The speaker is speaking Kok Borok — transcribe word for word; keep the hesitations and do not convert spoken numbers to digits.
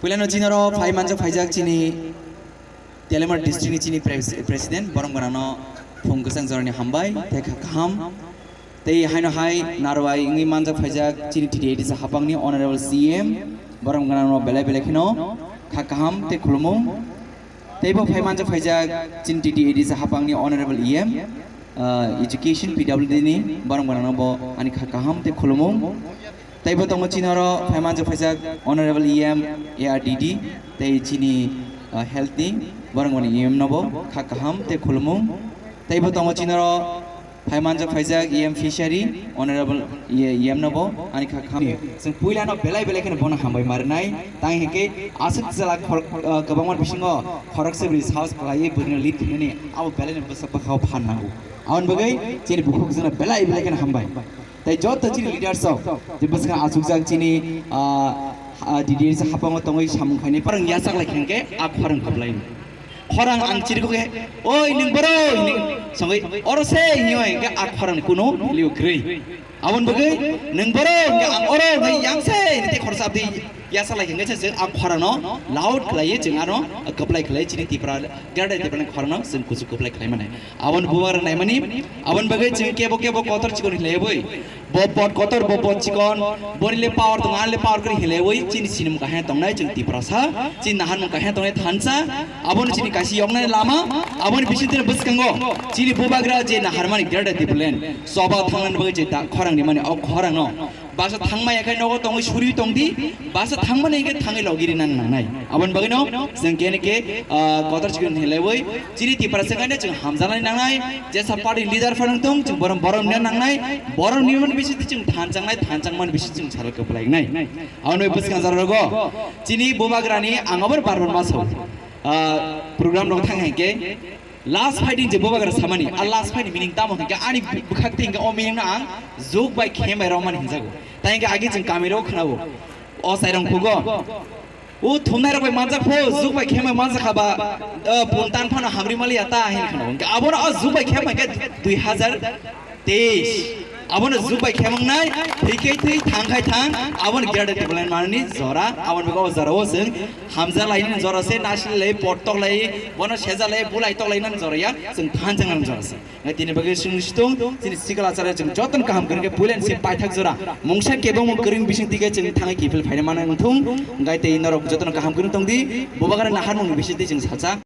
Puilano chini oro phai manjak phaijak chini Telemar district ni chini pres-, president, borom gwnangno phung kwchang jorani hambai, tei kha kaham. Tei haino hai narwai wngwi manjak phaijak chini T T A D C hapangni honorable C M, borom gwnangno belai belai kheno kha kaham tei khulumung. Tei bo phai manjak phaijak chini T T A D C hapangni honorable E M, ah, education P W D ni borom gwnangno bo ani kha kaham tei khulumung. Tei bo tongo chini oro phai manjak phaijak honorable E M A R D D tei chini, ah, health ni borom gwnangni E M no bo kha kaham tei khulumung. Tei bo tongo chini oro phai manjak phaijak E M fishery honorable E M no bo ani kha kaham. Chwng puilano belai belai kheno bono hambai marinai. Tang hinkhe aswk jala khor-, ah, kwbangma bisingo khoroksa bwrwi sahos khlaiwi bwrwino lead khlainani abo belaino bwswk bwkhao phan nango. Aboni bagwi chini bukhuk jwngno belai belai kheno hambai. Tei joto chini leaders rok je bwswkang achukjak chini, ah, ah, D D A D C haphango tongwi samung khainai, khorang yachak lai khe a khorang kwplai. Khorang ang chirigo khe, "Oi, nwng boro?" hinwi songwi, "Oro se," hinwi hwnkhe a khorang kuno liu kwrwi. Aboni bagwi, "Nwng boro?" hwnkhe, "Ang oro," hwnkhe, "Yang se," hinwi tei khoroksa abdi yachak lai khe se chwng a khorangno loud khlaiwi chwng ano kwplai khlai chini Tipra, Greater Tipraland khorangno chwng kuchuk kwplai khlai mani. Aboni bubagra naimani, aboni bagwi chwng kebo kebo kotor chikon hinlaiwi, bo pot kotor, bo pot chikon, boni le power tongo, ani le power kwrwi hinlaiwi, chini sinimung kaham tongnai chwng Tiprasa, chini naharmung kaham tongnai thansa, abono chini kaisa yoknani lama, aboni bisingtwi bwskango chini bubagra je naharmani Greater Tipraland, choba thangnani bagwi je da khorang rimani, o khorangno basa thangmaya khe nogo tongwi suri tongdi, basa thangmani hinkhe thangwi logiri nang nangnai. Aboni bagwino chwng kene khe, ah, kotor chikon hinlaiwi chini Tiprasa khaino chwng hamjaknai nangnai, jesa party leader phano tong chwng borom borom ni nangnai, borom ni man bisi chwng thanchang nai, thanchang man bisi chwng salo kwplai nai. Aboni bagwi bwskang jora rogo chini bubagrani ang aboni bar bar maso, ah, program rok thang hinkhe, last fighting je bubagra samani, a last fighting meaning tamo hwnkhe ani bwkhak twi hwnkhe o meaning no ang juk bai khem bai romani hinjago. Tai hwnkhe agi chwng kami rok khwnao. O sairong khugo. O thumnai rok bai manjak pho, juk bai khem bai manjak kha ba, o pun tan phano hamri mali ya ta hin khwnao. Hwnkhe abono o juk bai khem bai khe dui hazar teis. Abono juk bai khem wngnai, thwi khe thwi, thang khai thang, abono Greater Tipraland manani jora, abono bwkha o jora o chwng hamja lainani jora se, nasli lai, pot tok lai, bono seja lai, bulai tok lainani jora ya, chwng thanchang nani jora se. Ngai tini bagwi chwng situng, chini sikla chara chwng jotono kaham kwrwngkhe puilan si paithak jora. Mungsa kebengmung kwrwng bising tike chwng thangwi kiphil phaina mano wngthung, ngai tei norok jotono kaham kwrwng tongdi, bubagra naharmung bising tei chwng sacha.